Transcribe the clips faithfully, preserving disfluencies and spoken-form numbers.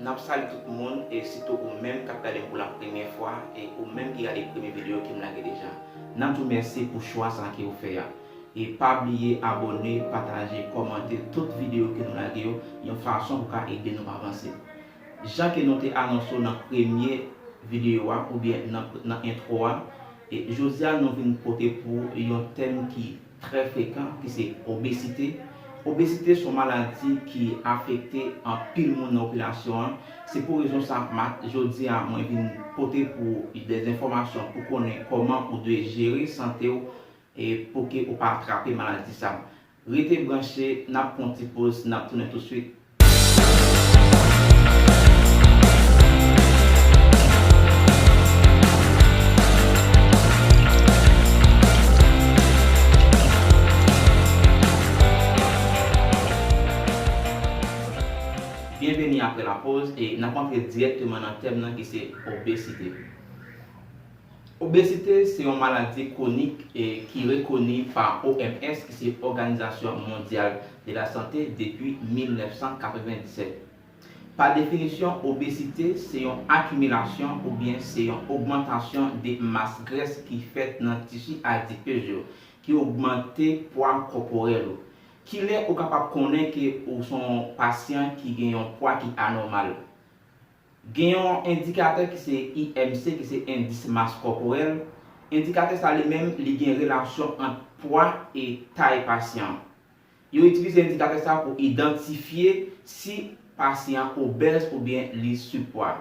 N ap salye tout moun, e sitou ou menm k ap gade m pou la premyè fwa, e ou menm ki gade premye videyo ke m lage deja. N ap di w mèsi pou chwa sa ke w fè a. E pa bliye abòne, pataje, kòmante tout videyo ke nou lage yo, yon fason pou ka ede nou avanse. Jan ke nou te anonse w nan premye videyo a, oubyen nan, nan entwo a, e jodi a nou vin pote pou yon tèm ki trè frekan, ki se obezite. Obezite se yon maladi ki afekte anpil moun nan popilasyon an. Se pou rezon sa, ma-, jodi a, mwen vin pote pou de enfòmasyon pou konnen kòman ou dwe jere sante w e pou ke ou pa atrape maladi sa. Rete branche, n ap pran yon ti poz, n ap tounen tousuit. Byenveni apre la pause e n ap antre dirèkteman nan tèm nan ki se obezite. Obezite se yon maladi kwonik e ki rekoni pa O M S, ki se Òganizasyon Mondyal de la Sante, depi mil nèf san katrevenndisèt. Pa definisyon, obezite se yon akimilasyon oubyen se yon ogmantasyon de mas grès ki fèt nan tisi adipez yo, ki ogmante pwa kòporèl ou. Kilè ou kapab konnen ke ou se yon pasyan ki gen yon pwa ki anòmal? Gen yon endikatè ki se I M C, ki se endis mas kòporèl. Endikatè sa li menm, li gen relasyon ant pwa e tay pasyan an. Yo itilize endikatè sa pou idantifye si pasyan an obèz oubyen li sipwa.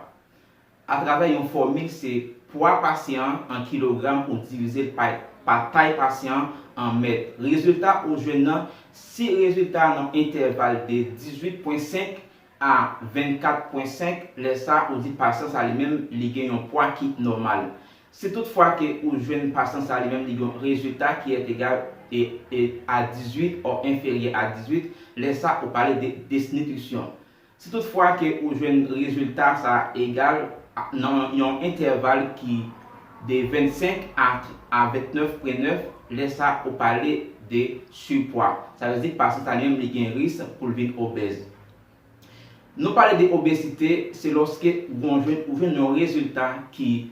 Atravè yon fòmil, se pwa pasyan an an kilogram ou divize l pa, pa tay pasyan an an mèt. Rezilta ou jwenn nan, si rezilta a nan entèval de dizuit pwen senk a vennkat pwen senk, lè sa ou di pasyan sa li menm li gen yon pwa ki nòmal. Si toutfwa ke ou jwenn pasyan sa li menm li gen yon rezilta ki est égal e, e a dizuit ou enferyè a dizuit, lè sa ou pale de desnitrisyon. Si toutfwa ke ou jwenn rezilta sa egal a, nan yon entèval ki de vennsenk a, a vennèf pwen nèf, lè sa ou pale de sipwa. Sa vle di pasyan sa li menm li gen risk pou l vin obèz. Nou pale de obezite, se lòske ou jwenn, ou jwenn yon rezilta ki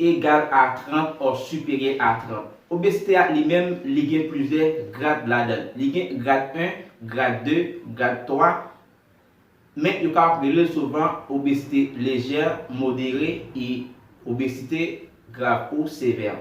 egal a trant ou siperyè a trant. Obezite a li menm, li gen plizyè grad ladan l. Li gen grad en, grad de, grad twa, men yo ka rele l souvan obezite lejè, modere e obezite grav ou sevè.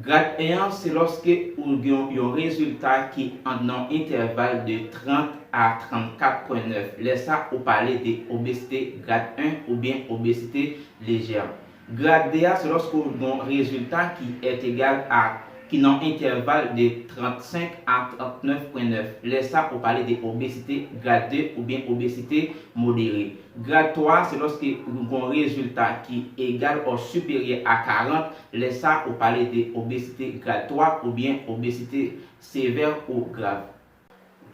Grad en an, se lòske ou gen yon rezilta ki ant nan entèval de trant a trannkat pwen nèf. Lè sa, ou pale de obezite grad en oubyen obezite lejè. Grad de a, se lòske ou gen yon rezilta ki est égal a, ki nan entèval de trannsenk a trannèf pwen nèf. Lè sa, ou pale de obezite grad de oubyen obezite modere. Grad twa, se lòske ou gen yon rezilta ki egal ou siperyè a karant, lè sa ou pale de obezite grad twa oubyen obezite sevè ou grav.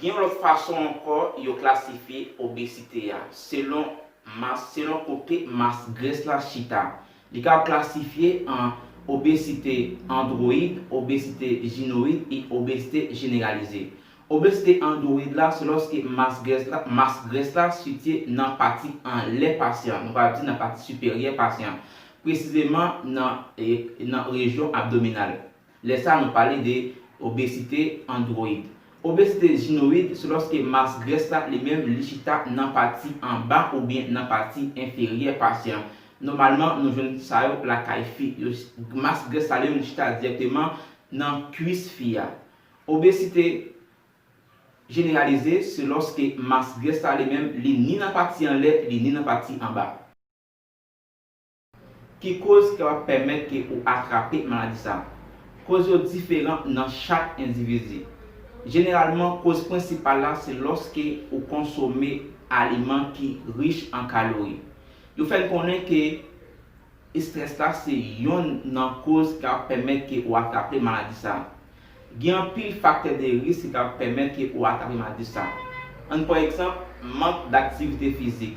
Gen yon lòt fason ankò yo klasifye obezite a, selon mas, selon kote mas grès la chita. Li ka klasifye an obezite andwoyid, obezite jinoyid e obezite jeneralize. Obezite andwoyid la, se lòske mas grès la, mas grès la sitiye nan pati anlè pasyan an, nou ka di nan pati siperyè pasyan an, presizeman nan, e, nan rejyon abdominal. Lè sa a, nou pale de obezite andwoyid. Obezite jinoyid, se lòske mas grès la, li menm, li chita nan pati anba oubyen nan pati enferyè pasyan an. Nòmalman, nou jwenn sa yo lakay fi. Yo, mas grès la, li menm, li chita dirèkteman nan kwis fi a. Obezite jeneralize, se lòske mas grès la, li menm, li ni nan pati anlè, li ni nan pati anba. Ki koz ki kapab pèmèt ke ou atrape maladi sa? Koz yo diferan nan chak endividi. Jeneralman, koz prensipal la se lòske ou konsome aliman ki rich an kalori. Yo fè n konnen ke estrès la se yonn nan koz ki kapab pèmèt ke ou atrape maladi sa. Gen anpil faktè de risk ki ka pèmèt ke ou atrape maladi sa. Ann pran egzanp, mank daktivite fizik.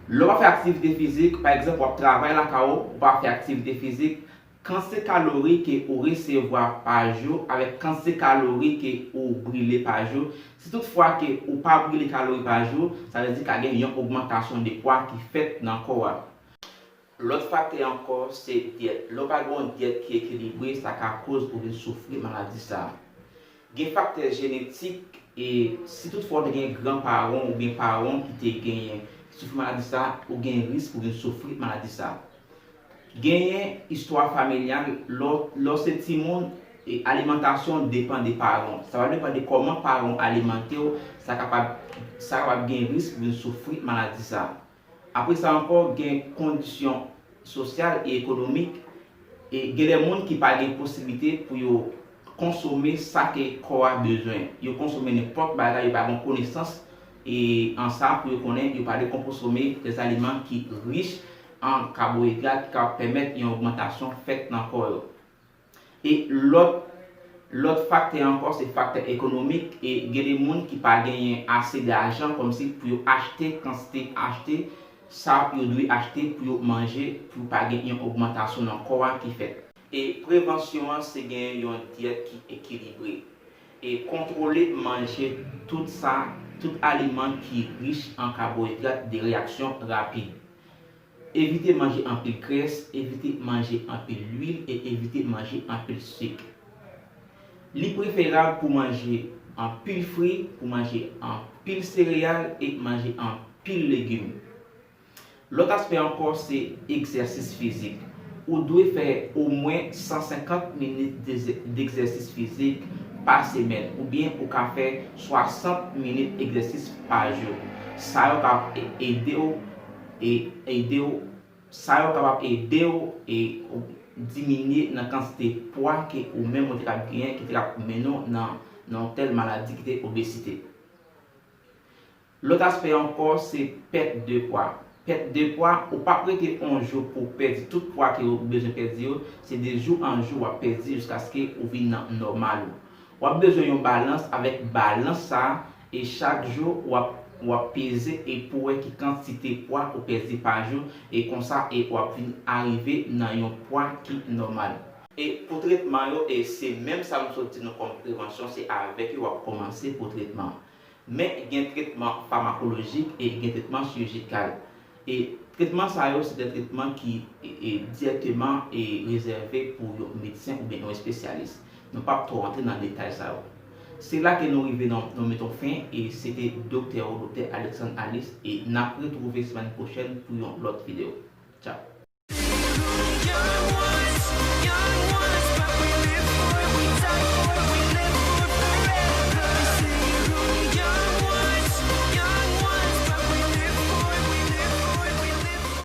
Lè w pa fè aktivite fizik, pa egzanp, w ap travay lakay ou, ou pa fè aktivite fizik, Kantite kalori ke ou resevwa pa jou avèk kantite kalori ke ou brile pa jou, si tout fwa ke ou pa brile kalori pa jou, sa vle di ka gen yon ogmantasyon de pwa ki fèt nan kò a. Lòt faktè ankò, se dyèt. Lè w pa gen yon dyèt ki ekilibre, sa ka koz ou vin soufri maladi sa a. Gen faktè jenetik, e si tout fwa w te gen gran paran w oubyen paran w ki te genyen, ki soufri maladi sa a, ou gen risk pou vin soufri maladi sa a. Genyen istwa familyal, lè w, lè w se timoun, e alimantasyon w depann de paran w. Sa va depann de kòman paran w alimante w, sa kapab, sa kapab gen risk pou vin soufri maladi sa a. Apre sa ankò, gen kondisyon sosyal e ekonomik, e gen de moun ki pa gen posiblite pou yo konsome sa ke kò a bezwen. Yo konsome nenpòt bagay, yo pa gen konesans e an sa pou yo konnen yo pa dwe konsome de aliman ki rich an kabohidrat ki ka pèmèt yon ogmantasyon fèt nan kò yo. E lòt, lòt faktè ankò, se faktè ekonomik. E gen de moun ki pa genyen ase dajan kòmsi pou yo achte kantite, achte sa yo dwe achte pou yo manje, pou pa gen yon ogmantasyon nan kò a ki fèt. E prevansyon an, se gen yon dyèt ki ekilibre. E kontwole manje tout sa, tout aliman ki rich an kabohidrat de reyaksyon rapid. Evite manje anpil grès, evite manje anpil lwil e evite manje anpil sik. Li preferab pou manje anpil fri, pou manje anpil sereyal e manje anpil legim. Lòt aspè ankò, se egzèsis fizik. Ou dwe fè omwen san senkant minit degzè-, degzèsis fizik pa semèn, oubyen ou ka fè swasant minit egzèsis pa jou. Sa yo ka e-, ede w, e ede w, sa yo kapab ede w e diminye nan kantite pwa ke ou menm ou te kab genyen, ki te kab mennen w nan, nan yon tèl maladi ki te obezite. Lòt aspè ankò, se pèt de pwa. Pèt de pwa, ou p ap rete yon jou pou w pèdi tout pwa ke ou bezwen pèdi yo, se de jou an jou w ap pèdi jiskaske ou vin nan nòmal ou. W ap bezwen yon balans, avèk balans sa a, e chak jou w ap, w ap peze e pou wè ki kantite pwa ou pèdi pa jou, e konsa e w ap vin arive nan yon pwa ki nòmal. E pou tretman yo, e se menm sa m sot di nou kòm prevansyon, se avèk yo w ap kòmanse pou tretman. Men gen tretman famakolojik e gen tretman chijikal. E tretman sa yo, se de tretman ki, e, e, dirèkteman, e, rezève pou yon medsen oubyen yon espesyalis. Nou p ap twò rantre nan detay sa yo. Se la ke nou rive nan, nou met yon fen, e se te doktè ou, doktè Alexandre Alice, e n ap retwouve semèn pwochèn pou yon lòt videyo. Tchao.